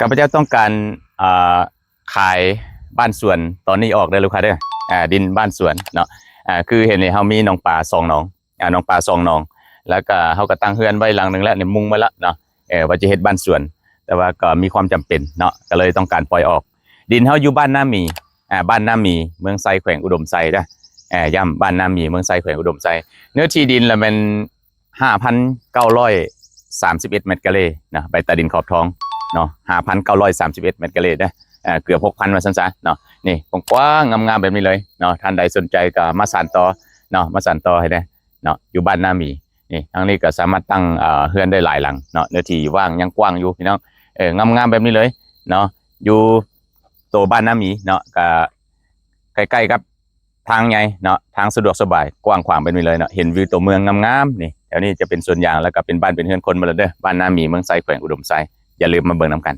ຂ້າພະເຈົ້າຕ້ອງການ ເອີ ຂາຍບ້ານສວນຕອນນີ້ອອກເດີລູກຄ້າເດີ ອ່າ ດິນບ້ານສວນເນາະ ອ່າ ຄືເຫັນນີ້ເຮົາມີໜອງປາສອງໜອງ ອ່າ ໜອງປາສອງໜອງ ແລ້ວກໍເຮົາກໍຕັ້ງເຮືອນໄວ້ຫຼັງໜຶ່ງແລ້ວນີ້ ມຸງໄວ້ລະເນາະ ເອີ ວ່າຈະເຮັດບ້ານສວນ ແຕ່ວ່າກໍມີຄວາມຈຳເປັນເນາະ ກໍເລີຍຕ້ອງການປ່ອຍອອກ. ດິນເຮົາຢູ່ບ້ານນາໝີ ອ່າ ບ້ານນາໝີ ເມືອງໄຊ ແຂວງອຸດົມໄຊເດີ ເອີ ຢ້ຳ ບ້ານນາໝີ ເມືອງໄຊ ແຂວງອຸດົມໄຊ. ເນື້ອທີ່ດິນລະແມ່ນ ຫ້າພັນເກົ້າຮ້ອຍສາມສິບເອັດແມັດກາເຣເນາະ ໃບຕາດິນຂອບທອງເນາະ ຫ້າພັນເກົ້າຮ້ອຍສາມສິບເອັດແມັດກາເຣເດີ ເອີ ເກືອບຫົກພັນວ່າຊັ້ນຊະເນາະ. ນີ້ກວ້າງໆງາມໆແບບນີ້ເລີຍເນາະ ທ່ານໃດສົນໃຈກໍມາສານຕໍ່ເນາະ ມາສານຕໍ່ໃຫ້ແດ່ເນາະ ຢູ່ບ້ານນາໝີ. ນີ້ທາງນີ້ກໍສາມາດຕັ້ງ ເອີ ເຮືອນໄດ້ຫຼາຍຫຼັງເນາະ ເນື້ອທີ່ວ່າງຍັງກວ້າງຢູ່ພີ່ນ້ອງ ເອີ ງາມໆແບບນີ້ເລີຍເນາະ ຢູ່ໂຕບ້ານນາໝີເນາະ ກໍໃກ້ໆກັບ ທາງໃຫຍ່ເນາະ ທາງສະດວກສະບາຍ ກວ້າງຂວາງແບບນີ້ເລີຍເນາະ ເຫັນວິວຕົວເມືອງງາມໆ. ນີ້ແຖວນີ້ຈະເປັນສວນຢາງ ແລ້ວກໍເປັນບ້ານເປັນເຮືອນຄົນໝົດແລ້ວເດີ ບ້ານນາໝີ ເມືອງໄຊ ແຂວງອຸດົມໄຊ. ຢ່າລືມມາເບິ່ງນຳກັນ.